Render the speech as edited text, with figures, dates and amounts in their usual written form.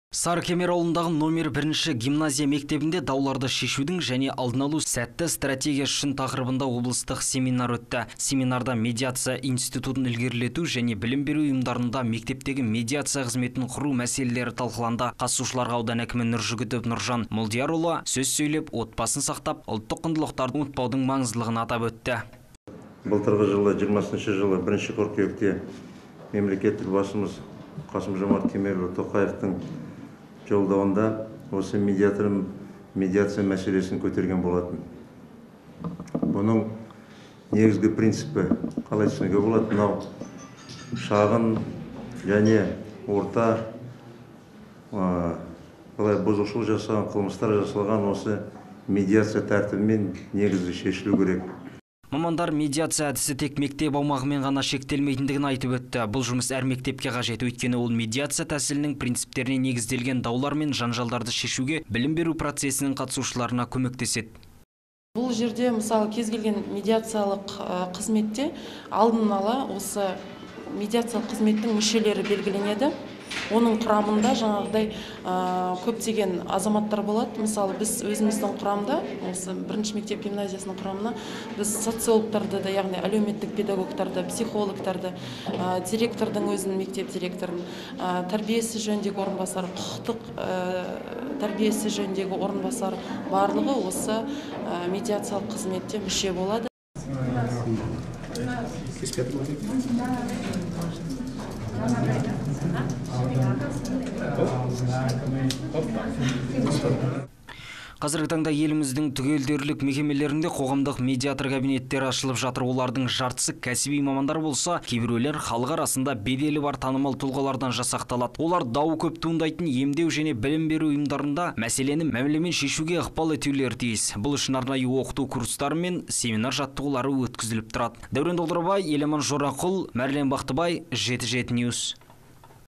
Сарыкемер ауылындағы номер 1 гимназия мектебінде дауларды шешудің және алдын алу сәтті стратегиясы үшін тақырыбында облыстық семинар өтті. Семинарда медиация институтын ілгерілету және білім беру ұйымдарында мектептегі медиация қызметін құру мәселелері талқыланды. Қатысушыларға аудан әкімі Нұржігітов Нұржан Молдиярұлы сөз сөйлеп, отбасын сақтап, ұлттық құндылықтарды ұмытпаудың маңыздылығын атап өтті. Былтырғы жылы, 20 жылы 1 қыркүйекте мемлекеттік басшымыз Қасым-Жомарт Кемелұлы Тоқаевтың жолдауында осы медиация мәселесін көтерген болатын. Бұның негізгі принципі қалай түсінуге болады? Мынау шағын және орта қалай бұзушылық жасаған, қылмыстар жасалған осы медиация тәртібімен негізі шешілу керек. Мамандар медиация әдісі тек мектеп аумағымен ғана шектелмейтіндігін айтып өтті. Бұл жұмыс әр мектепке қажет, өйткені ол медиация тәсілінің принциптеріне негізделген даулар мен жанжалдарды шешуге білім беру процесінің қатысушыларына көмектеседі. Бұл жерде, мысалы, кез келген медиациялық қызметте алдын ала осы медиациялық қызметтің мүшелері белгіленеді. Оның құрамында жаңағыдай көптеген азаматтар болады. Мысалы, біз өзіміздің құрамда, осы бірінші мектеп гимназиясының құрамына біз социологтарды да, яғни әлеуметтік педагогтарды, психологтарды, директордың өзін, мектеп директорын, тәрбиесі жөніндегі орынбасар, құқықтық тәрбиесі жөніндегі орынбасар, барлығы осы медиациялық қызметте мүше болады. Қазіргі таңда еліміздің түгелдерлік мекемелерінде қоғамдық медиатор кабинеттері ашылып жатыр. Олардың жартысы кәсіби мамандар болса, кейбіреулер халық арасында беделі бар танымал тұлғалардан жасақталады. Олар дауы көп туындайтын емдеу және білім беру ұйымдарында мәселені мәмілемен шешуге ықпал етулері тиіс. Бұл үшін арнайы оқыту курстары мен семинар жаттығулары өткізіліп тұрады. Дәурен Толдырбай, Еламан Жорақұл, Мәрлен Бақтыбай, 77 News.